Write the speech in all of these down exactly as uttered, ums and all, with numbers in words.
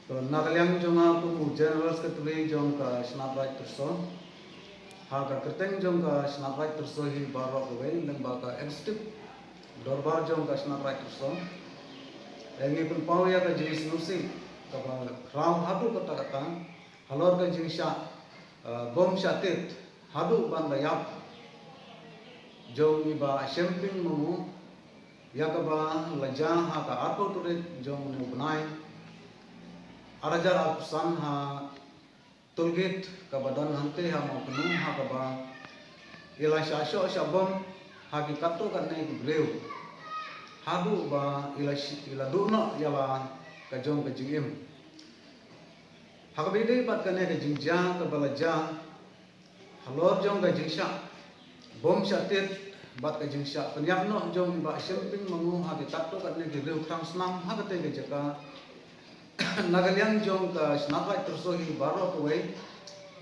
To, na ka liang jong nga kum u General Secretary jong ka Shnat Raij Pyrso, ha ka kyrteng jong ka Shnat Raij Pyrso hi baroh kawei, lyngba ka Executive Dorbar jong ka Shnat Raij Pyrso, eh, ngi pynpaw ïa ka jingsngewsih kaba khraw haduh katta katta halor ka jingshah, eh, bom shah tied haduh ban da ïap jong i Bah Shemping Mangu, ïa kaba la jia ha ka arphew tarik jong une u bnai, ar hajar arphew san, ha toll gate kaba don hangtei ha Mawkynwm, ha kaba i la shah shoh shah bom ha ki katto katne ki briew, haduh ba i la shi-, i la duh noh ïa la ka jong ka jingim. Ha kaba ïadei bad kane ka jingjia kaba la jia halor jong ka jingshah bom shah tied bad ka jingshah pynïap noh jong i Bah Shemping Mangu ha ki katto katne ki riew thrang snam ha katei ka jaka, na ka liang jong ka Shnat Raij Pyrso hi baroh kawei,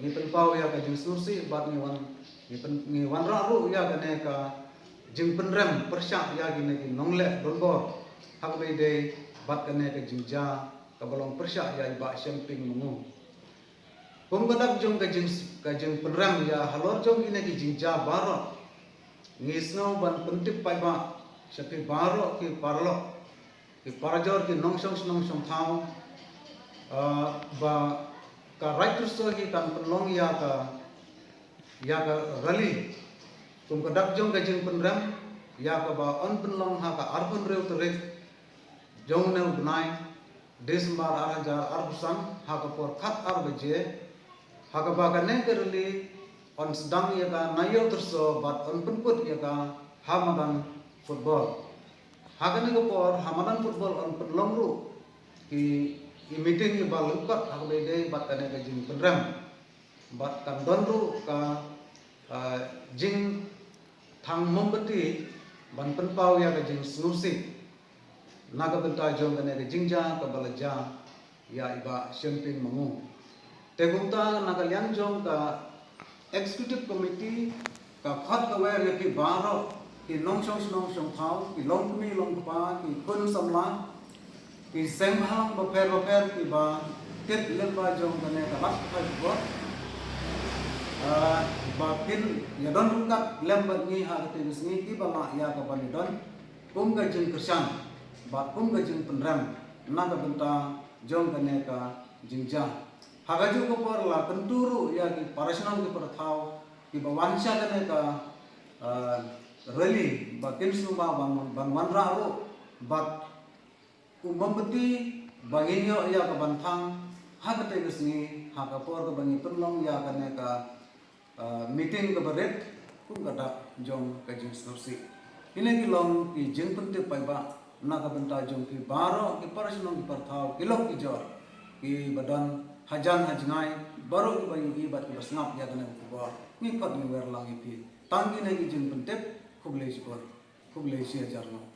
ngi pynpaw ïa ka jingsngewsih bad ngi wan, ngi pyn-, ngi wanrah ruh ïa kane ka jingpynrem pyrshah ïa kine ki nongleh donbor ha kaba ïadei bad kane ka jingjia kaba long pyrshah ïa i Bah Shemping Mangu. Kum ka dak jong ka jing, ka jingpynrem ïa halor jong kine ki jingjia baroh, ngi sngew ban pyntip paidbah sha phi baroh ki paralok, ki parajor, ki nongshong shnong shong thaw, ah, ba ka Raij Pyrso hi kan pynlong ïa ka, ïa ka rally kum ka dak jong ka jingpynrem ïa kaba yn pynlong ha ka arphew hynriew tarik jong une u bnai December ar hajar arphew san, ha ka por khat ar baje, ha kaba kane ka rally yn sdang ïa ka na Ïew Tyrso bad yn pynkut ïa ka ha madan football. Ha kane ka por ha madan football yn pynlong ruh ki, ki meeting kiba lyngkot ha kaba ïadei bad kane ka jingpynrem. Bad kan don ruh ka, ah, jingthang mombati ban pynpaw ïa ka jingsngewsih na ka bynta jong kane ka jingjia kaba la jia ïa i Bah Shemping Mangu. Te kumta na ka liang jong ka Executive Committee ka khot ka wer ïa phi baroh ki nongshong shnong shong thaw, ki longkmie longkpa, ki khun samla, ki seng bhalang bapher bapher kiba tip lyngba jong kane ka lad pathai football, ah, ba kin ïadon ryngkat lem bad ngi ha katei ka sngi kiba lah ïa ka ban ïadon kum ka jingkyrshan bad kum ka jingpynrem na ka bynta jong kane ka jingjia. Ha kajuh ka por la kyntu ruh ïa ki para shnong ki para thaw kiba wan sha kane ka, ah, rally ba kin sngewbha ban, ban wanrah ruh bad u mombati ba ngin ïoh ïa ka ban thang ha katei ka sngi ha ka por kaba ngi pynlong ïa kane ka, ah, meeting kaba rit kum ka dak jong ka jingsngewsih. Kine ki long ki jingpyntip paidbah na ka bynta jong phi baroh ki para shnong ki para thaw, ki lok ki jor, kiba don hajan hajngai, baroh kiba ïohi bad kiba sngap ïa kane ka khubor. Ngi khot ngi wer lang ïa phi. Tang kine ki jingpyntip, khublei shibun. Khublei shi hajar nguh.